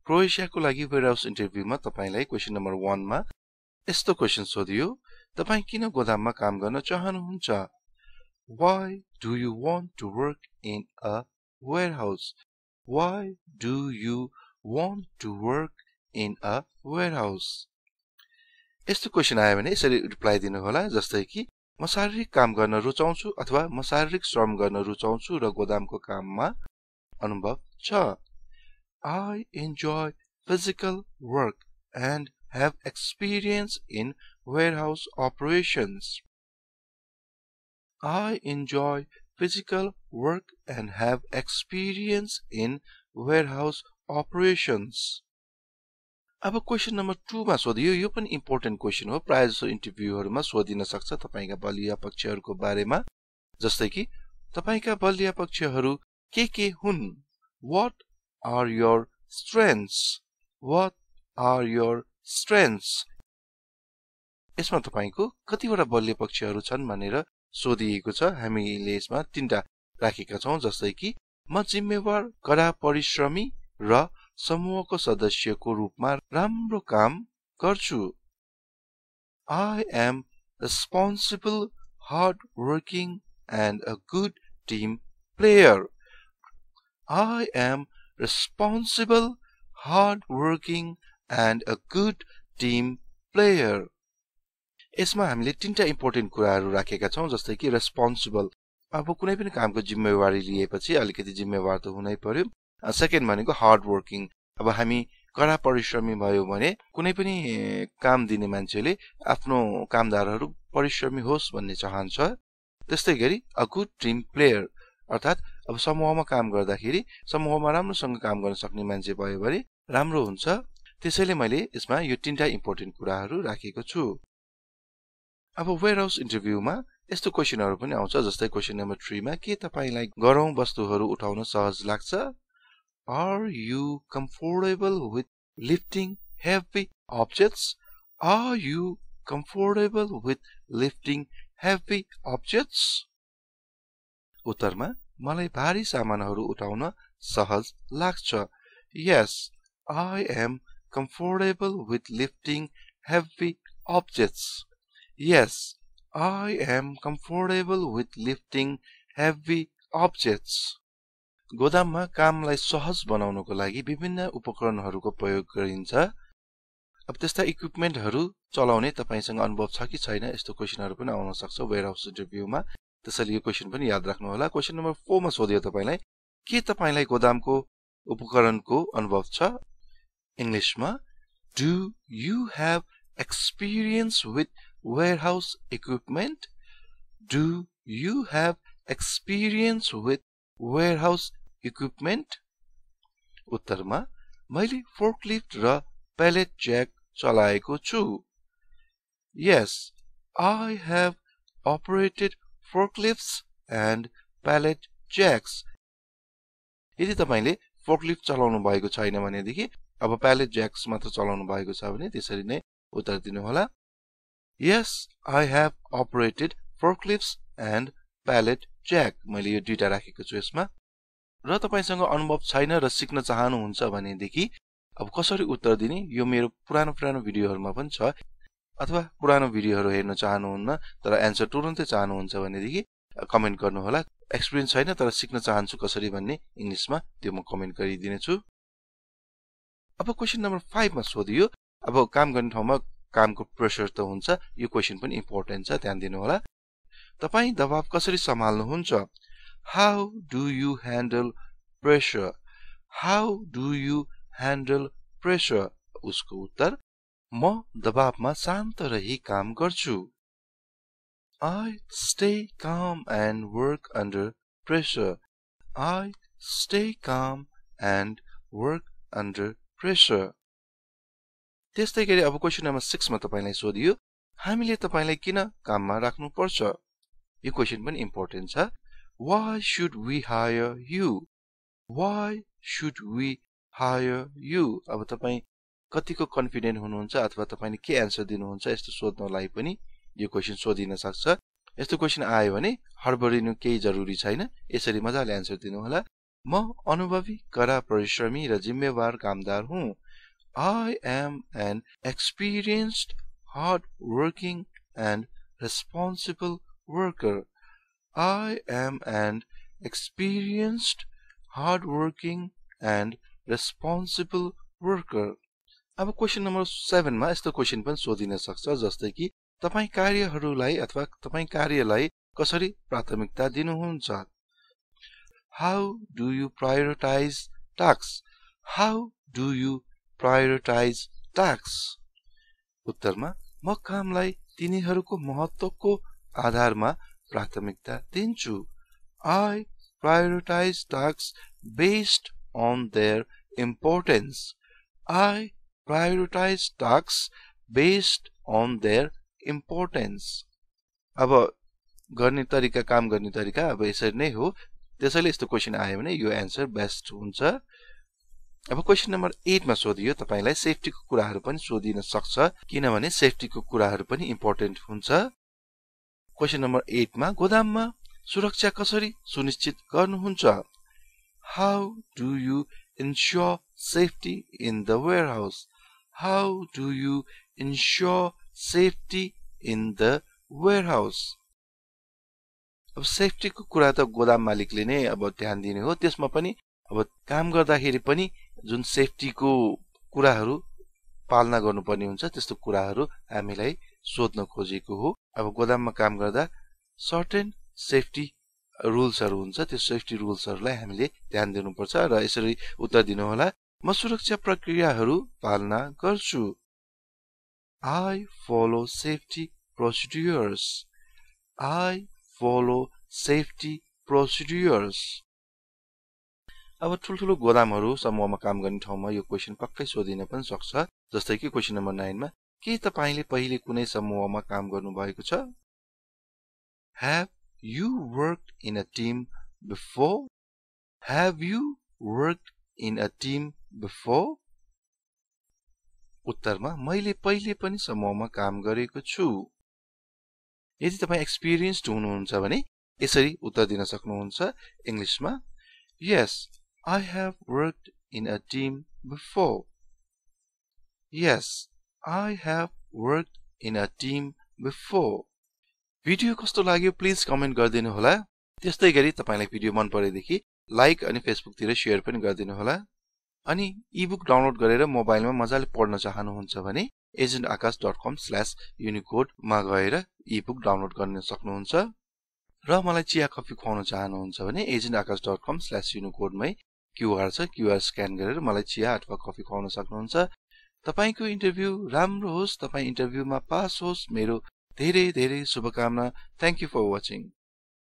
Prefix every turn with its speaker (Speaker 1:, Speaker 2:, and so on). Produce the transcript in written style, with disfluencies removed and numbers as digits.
Speaker 1: क्रोएसियाको लागि वेयरहाउस इन्टरभ्यूमा तपाईलाई question number 1 मा यस्तो क्वेशन सोधियो तपाई किन गोदाममा काम गर्न चाहनुहुन्छ Why do you want to work in a warehouse Why do you want to work in a warehouse यस्तो क्वेशन आयो भने यसरी रिप्लाई दिनु होला जस्तै कि म शारीरिक काम गर्न रुचाउँछु अथवा म शारीरिक श्रम गर्न रुचाउँछु र गोदामको काममा अनुभव छ I enjoy physical work and have experience in warehouse operations. I enjoy physical work and have experience in warehouse operations. अब क्वेशन नम्बर 2 मा सोधियो यो पनि इम्पोर्टेन्ट क्वेशन हो प्राय जसो इन्टरभ्यूहरुमा सोधिन सक्छ तपाईका बलिया पक्षहरुको बारेमा जस्तै कि तपाईका बलिया पक्षहरु के हुन् What are your strengths What are your strengths यसमा तपाईको कतिवटा बलिया पक्षहरु छन् भनेर सोधिएको छ हामीले यसमा तीनटा राखेका छौं जस्तै कि म जिम्मेवार कडा परिश्रमी र समूहको सदस्यको रूपमा राम्रो काम गर्छु I am responsible hard working and a good team player I am responsible hard working and a good team player यसमा हामीले तीनटा इम्पोर्टेन्ट कुराहरु राखेका छौं जस्तै कि रेस्पोन्सिबल अब कुनै पनि कामको जिम्मेवारी लिएपछि अलिकति जिम्मेवार त हुनै पर्यो सेकेन्ड भनेको हार्ड वर्किङ अब हामी कडा परिश्रमी भयो भने कुनै पनि काम दिने मान्छेले आफ्नो कामदारहरु परिश्रमी होस् भन्ने चाहन्छ त्यस्तै गरी अ गुड टिम प्लेयर अर्थात अब समूहमा काम गर्दाखेरि समूहमा राम्रोसँग काम गर्न सक्ने मान्छे भयो भने राम्रो हुन्छ त्यसैले मैले यसमा यो तीनटा इम्पोर्टेन्ट कुराहरु राखेको छु अब वेयरहाउस इन्टरभ्यूमा यस्तो क्वेशनहरु पनि आउँछ जस्तै क्वेशन नम्बर 3 मा के तपाईलाई गरौं वस्तुहरु उठाउन सहज लाग्छ Are you comfortable with lifting heavy objects Are you comfortable with lifting heavy objects उत्तरमा मलाई भारी सामानहरु उठाउन सहज लाग्छ Yes I am comfortable with lifting heavy objects Yes I am comfortable with lifting heavy objects गोदाममा कामलाई सहज बनाउनको लागि विभिन्न उपकरणहरुको प्रयोग गरिन्छ अब त्यस्ता इक्विपमेन्टहरु चलाउने तपाईसँग अनुभव छ कि छैन यस्तो क्वेशनहरु पनि आउन सक्छ वेयरहाउस इन्टरभ्यूमा त्यसैले यो क्वेशन पनि याद राख्नु होला क्वेशन नम्बर 4 मा सोधियो तपाईलाई के तपाईलाई गोदामको उपकरणको अनुभव छ इंग्लिशमा Do you have experience with warehouse equipment Do you have experience with warehouse equipment उत्तरमा मैले फोर्कलिफ्ट र pallet jack चलाएको छु Yes I have operated forklifts and pallet jacks यदि तपाईले फोर्कलिफ्ट चलाउनु भएको छैन भनेदेखि अब pallet jacks मात्र चलाउनु भएको छ भने त्यसरी नै उत्तर दिनु होला Yes I have operated forklifts and pallet jack मैले यो दुईटा राखेको छु यसमा र तपाईसँग अनुभव छैन र सिक्न चाहनुहुन्छ भनेदेखि अब कसरी उत्तर दिने यो मेरो पुरानो भिडियोहरुमा पनि छ अथवा पुरानो भिडियोहरु हेर्न चाहनुहुन्न तर आन्सर तुरुन्तै चाहनुहुन्छ भनेदेखि कमेन्ट गर्नु होला एक्सपीरियन्स छैन तर सिक्न चाहन्छु कसरी भन्ने इंग्लिशमा त्यो म कमेन्ट गरिदिने छु अब क्वेशन नम्बर 5 मा सोधियो अब काम गर्ने ठाउँमा कामको प्रेशर त हुन्छ यो क्वेशन पनि इम्पोर्टेन्ट छ ध्यान दिनु होला तपाई दबाव कसरी सम्हाल्नुहुन्छ How do you handle pressure How do you handle pressure उसको उत्तर म दबावमा शान्त रही काम गर्छु I stay calm and work under pressure I stay calm and work under pressure त्यस्तै गरी अब क्वेशन नम्बर 6 मा तपाईलाई सोधियो हामीले तपाईलाई किन काममा राख्नु पर्छ यो क्वेशन पनि इम्पोर्टेन्ट छ Why should we hire you Why should we hire you अब तपाई कतिको कन्फिडेन्ट हुनुहुन्छ अथवा तपाईले के आन्सर दिनुहुन्छ यस्तो सोध्नलाई पनि यो क्वेशन सोधिन सक्छ यस्तो क्वेशन आयो भने हडबडिनु केही जरुरी छैन यसरी मजाले आन्सर दिनु होला म अनुभवी, कडा परिश्रमी र जिम्मेवार कामदार हुँ। I am an experienced, hard-working and responsible worker. I am an experienced, hard-working and responsible worker. अब क्वेशन नम्बर 7 मा यस्तो क्वेशन पनि सोधिन सक्छ जस्तै कि तपाई कार्यहरूलाई अथवा तपाई कार्यलाई कसरी प्राथमिकता दिनुहुन्छ? How do you prioritize tasks? How do you prioritize tasks? उत्तरमा म कामलाई तिनीहरूको महत्त्वको आधारमा प्राथमिकता दिन्छु. I prioritize tasks based on their importance. I prioritize tasks based on their importance. अब गर्ने तरिका, काम गर्ने तरिका अब यसरी नै हो. त्यसैले यस्तो क्वेशन आयो भने यो एन्सर बेस्ट हुन्छ. अब क्वेशन नम्बर 8 मा सोधियो तपाईलाई सेफ्टीको कुराहरु पनि सोधिन सक्छ किनभने सेफ्टीको कुराहरु पनि इम्पोर्टेन्ट हुन्छ. क्वेशन नम्बर 8 मा गोदाममा सुरक्षा कसरी सुनिश्चित गर्नुहुन्छ? How do you ensure safety in the warehouse? How do you ensure safety in the warehouse? अब सेफ्टीको कुरा त गोदाम मालिकले नै अब ध्यान दिने हो. त्यसमा पनि अब काम गर्दाखेरि पनि जुन सेफ्टीको कुराहरु पालना गर्नुपर्ने हुन्छ त्यस्तो कुराहरु हामीलाई सोध्न खोजेको हो. अब गोदाममा काम गर्दा सर्टेन सेफ्टी रुल्सहरु हुन्छ. त्यो सेफ्टी रुल्सहरुलाई हामीले ध्यान दिनुपर्छ र यसरी उत्तर दिनु होला. म सुरक्षा प्रक्रियाहरु पालना गर्छु. I follow safety procedures. I follow safety procedures. अब ठुलठुलो गोदामहरु समूहमा काम गर्ने ठाउँमा यो क्वेशन पक्कै सोधिन पनि सक्छ. जस्तै कि क्वेशन नम्बर 9 मा के तपाईले पहिले कुनै समूहमा काम गर्नु भएको छ? Have you worked in a team before? Have you worked in a team before? उत्तरमा मैले पहिले पनि समूहमा काम गरेको छु. यदि तपाई एक्सपिरियन्स्ड हुनुहुन्छ भने यसरी उत्तर दिन सक्नुहुन्छ इंग्लिशमा. Yes, I have worked in a team before. Yes, I have worked in a team before. Video कस्तो लाग्यो प्लिज कमेन्ट गर्दिनु होला. त्यस्तै गरी तपाईलाई भिडियो मन परेदेखि लाइक अनि फेसबुक तिर शेयर पनि गर्दिनु होला. अनि इबुक डाउनलोड गरेर मोबाइलमा मजाले पढ्न चाहनुहुन्छ भने agentaakas.com/unicode मा गएर इबुक डाउनलोड गर्न सक्नुहुन्छ. र मलाई चिया कफी खुवाउन चाहनुहुन्छ भने agentaakas.com/unicode मै क्यूआर छ. क्यूआर स्क्यान गरेर मलाई चिया अथवा कफी खुवाउन सक्नुहुन्छ. तपाईको इन्टरभ्यु राम्रो होस्, तपाई इन्टरभ्युमा पास होस्. मेरो धेरै धेरै शुभकामना. Thank you for watching.